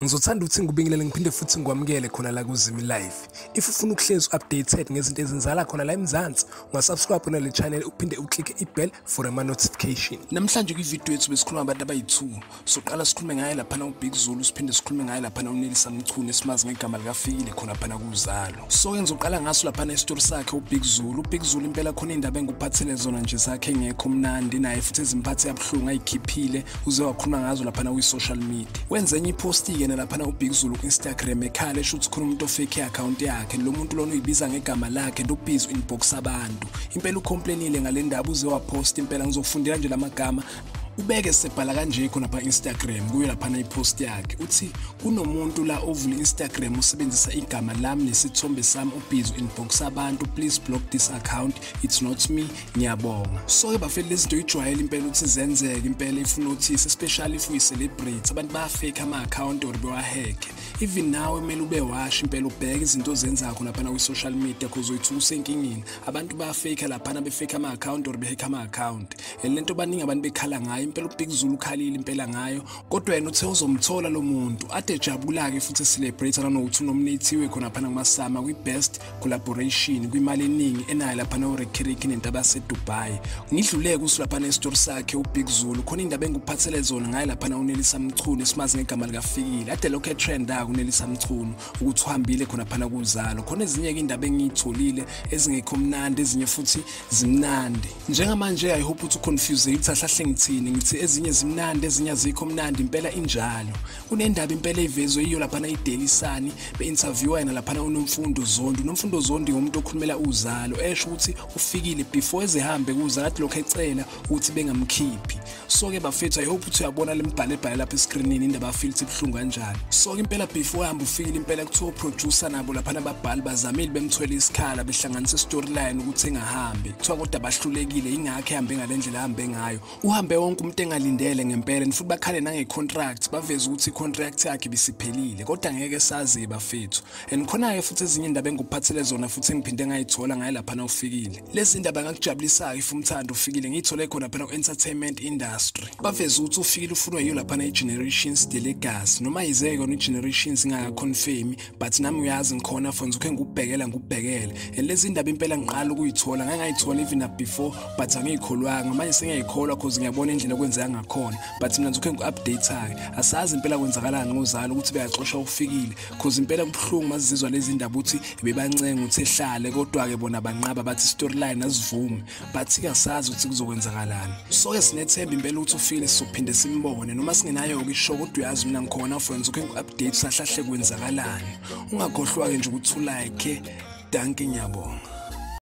Ngizothanda ukuthi ngikubingelele ngiphinde futhi ngikwamukele khona la kuZimi Live. If ufuna ukuhlezi updated ngezinto ezenzakala khona la eMzansi, ungasubscribe khona le channel uphinde uclicke i-bell for ama notification. Namhlanje kwivideo yethu besikhuluma ngabantu abayi-2. Soqala sikhulume ngaye laphana uBig Zulu, siphinde sikhulume ngaye laphana uNelisa Mchunu esimazi ngegama likaFikile khona phana kuZalo. So ke ngizoqala ngaso laphana isitori sakhe uBig Zulu. UBig Zulu impela khona indaba engikuphathele zona nje zakhe engekho mnandi naye futhi ezimphathi yabuhlungu ayikhiphile uze wakhuluma ngazo laphana kwi-social media. Wenze enye ipost-ke laphana uBig Zulu ku-Instagram ekhala esho ukuthi khona umuntu ofake i-account yakhe, lo muntu lona uyibiza ngegama lakhe and ubhizi inbox abantu. Impela ucomplainile ngale ndaba uze wapost. Impela ngizokufundela nje lamagama ubeke sebhala kanje khona pha Instagram kuyo laphana ipost yakhe, uthi kunomuntu la ovula Instagram usebenzisa igama lami nesithombe sami, ubhizi inbox abantu, please block this account, it's not me, ngiyabonga. So ke bafethu lezi zinto ijwayele impela ukuthi zenzeke impela if unotice, especially if uyi-celebrity, abantu bayafake ama-account or bewahacke. Even nawe kumele ube washo impela ubheke izinto ozenzayo khona phana kwi-social media, cause uyithuka usenkingeni. Abantu bayafake laphana, befake ama-account or behacke ama-account, and lento baningi abantu bekhala ngayo impela. uBig Zulu ukhalile impela ngayo, kodwa yena uthe uzomthola lo muntu. Ade ejabula-ke futhi celebrate nanokuthi unominathiwe khona phana kumaSAMA kwi-best collaboration kwimali eningi enayo laphana uRiky Rick nentaba yaseDubai. Ngidlule kuso laphana esitori sakhe uBig Zulu, khona indaba engikuphathele zona ngayo laphana uNelisa Mchunu esimazi ngegama likaFikile. Ade lokhu etrenda uNelisa Mchunu ukuthi uhambile khona phana kuZalo. Khona ezinye-ke indaba engiyitholile ezingekho mnandi, ezinye futhi zimnandi. Njengamanje I hope ukuthi uconfuse ukuthi ahlahle ngithini, ngithi ezinye zimnandi, ezinye azikho mnandi. Impela injalo. Kunendaba impela evezwe yiyo laphana iDaily Sun, be-interviewa yena laphana uNomfundo Zondi. UNomfundo Zondi ngumuntu okhulumela uZalo, esho ukuthi ufikile before ezehambe kuZalo athi lokhu ecela ukuthi bengamkhiphi. So-ke bafethu, I hope ukuthi uyabona le mbhalo ebhale lapha eskrinini, indaba afile ukuthi ibuhlungu kanjani. So-ke impela before ehambe ufikile impela kuthiwa uproducer nabo laphana ababhali bazamile bemthwele isikhala behlanganisa i-storyline ukuthi engahambi, kuthiwa kodwa bahlulekile, ingakho ehambe ngale ndlela ahambe ngayo. Uhambe wonke umuntu engalindele ngempela, and futhi bakhale nange-contract, baveze ukuthi i-contract yakhe ibisiphelile, kodwa ngeke sazi bafethu. And khona-ke futhi ezinye indaba engikuphathele zona futhi engiphinde ngayithola ngaye laphana ufikile. Lezi ndaba ngakujabulisayo if umthando ufikile, ngiyithole khona phana ku-entertainment industry. Baveze ukuthi ufikile ufunwa yiyo laphana i-Generations The Legacy, noma yize kona i-Generations ingakaconfirmi, but nami uyazi ngikhona for ngizokhe ngikubhekela ngikubhekele. And lezi ndaba impela ngiqala ukuyithola, ngake ngayithola even up before but angiyikholwanga, manje sengiyayikholwa cause ngiyabona indlela okwenzeka ngakhona. But mina ngizokhe ngiku-update-ke, asazi impela kwenzakalani ngoZalo ukuthi beyaxoshwa ufikile, cause impela kubuhlungu mazizwa lezi ndaba ukuthi bebancenga ukuthi ehlale, kodwa-ke bona banqaba bathi storyline azivumi, but asazi ukuthi kuzokwenzakalani. So-ke sinethemba impela ukuthi ufile sizophinde simbone noma singenayo-ke isho, kodwa uyazi mina ngikhona for ngizokhe ngiku-update sahlahle kwenzakalani. Ungakhohlwa-ke nje ukuthi ulike. Dankie, ngiyabonga.